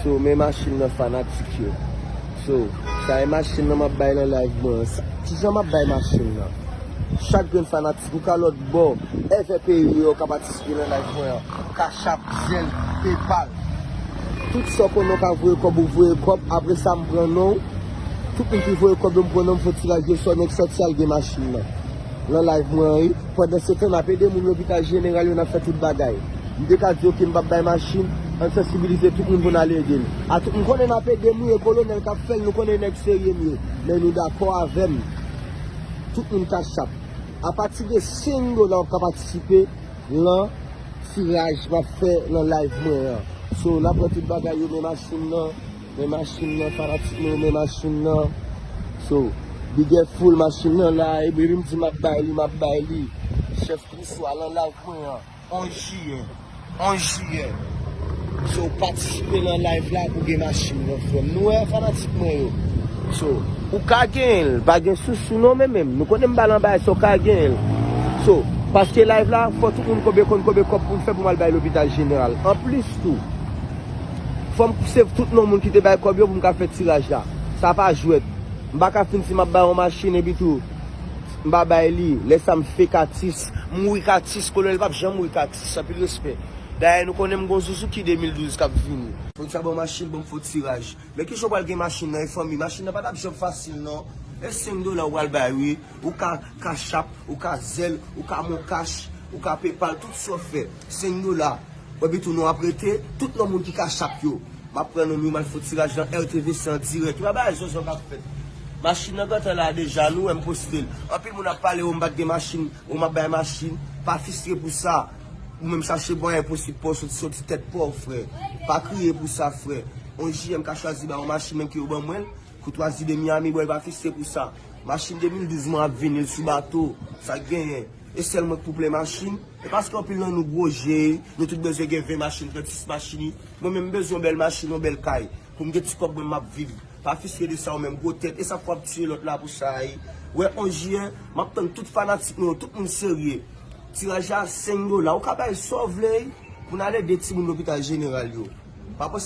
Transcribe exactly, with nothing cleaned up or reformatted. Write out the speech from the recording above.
So, men machin nan, fanatik yo. So, sa e machin nan m ap bay nan live mwen an. Sa- Kijan m ap bay machin nan? Chak grenn fanatik, ou ka lòt bò, èvè peyi yo, ou ka patisipe nan live mwen an. Ou ka chap, zèl, PayPal. Tout sa w konnen, ou ka voye kòb, ou voye kòb. Apre sa, m pran non w. Tout moun ki voye kòb yo, m pran non w, m fè tiraj de sò, nèg sòti al gen machin nan. Nan live mwen an, wi. Pandan se tan, n ap ede moun lopital jeneral yo, n ap fè tout bagay. M te ka di, oke, m p ap bay machin, ann sansibilize tout moun pou n al ede l. A tout moun konnen n ap ede m, wi, e kolonèl k ap fè l, nou konnen nèg serye m ye. Men nou dakò avè m. Tout moun ka chap. Apati de senk dola, w ap ka patisipe nan tiraj m ap fè nan live mwen an. So, n ap pran tout bagay yo, men machin nan, men machin nan, fanatik mwen yo, men machin nan. So, big up full machin nan la, e bri m di m ap bay li, m ap bay li. Chèf Kriswa nan live mwen an, onz jiyè, onz jiyè. So, patisipe nan live la pou gen machin nan, frè m. Nou wè fanatik mwen yo. So, ou ka genyen l, pa gen sousou non, men menm. Nou konnen m ba l anba, so, ou ka genyen l. So, paske live la, fò tout moun konbe konn konbe kòb pou l fè pou m al bay lopital jeneral. Anplis tou, fò m save tout non moun ki te bay kòb yo pou m ka fè tiraj la. Sa pa jwèt. M pa ka fin di m ap bay yon machin epi tou, m pa bay li. Lè sa m fake atis, m weak atis, kolonèl p ap janm weak atis, anpil respè. Dayè, nou konnen m gon Suzuki de mil douz k ap vini. Moun sa ban machin, ban m fè tiraj. Men kijan w pral gen machin nan, e fanmi? Machin nan pa t ap janm fasil, non. E senk dola w pral bay, wi. Ou ka Cash App, ou ka Zelle, ou ka Moncash, ou ka PayPal, tout sa w fè. Senk dola. Epi tou, nou ap rete, tout non moun ki Cash App yo. M ap pran non yo, m al fè tiraj nan R T V C an dirèk. Yo pa bagay zòzò k ap fèt. Machin nan gentan la deja, nou wè m poste l. Anpil moun ap pale, o, m pa t gen machin, o, m ap bay machin. Pa fistre pou sa. Ou menm chache mwayen posib pou w soti, soti tèt pa w, frè. Pa kriye pou sa, frè. Yon jiyè m ka chwazi ba w machin, menm ke yo ban mwen l. Koutwazi de Miami, bòy, pa fistre pou sa. Machin de mil douz mwen ap vini l sou bato. Sa k genyen? E sèl mwen k pou plen machin? E paske anpil nan nou gwo je, nou tout bezwen gen ven machin, trannsis machin. Mwen menm, m bezwen yon bèl machin, yon bèl kay. Pou m gen ti kòb mwen, m ap viv. Pa fistre de sa, ou menm gwo tèt. E sa k fè w ap tiye lòt la pou sa, wi. Wè, onz jiyè, m ap tann tout fanatik nou yo, tout moun serye. Tiraj la, senk dola. Ou ka bay sa w vle, wi, pou n al ede timoun lopital jeneral yo. Pa panse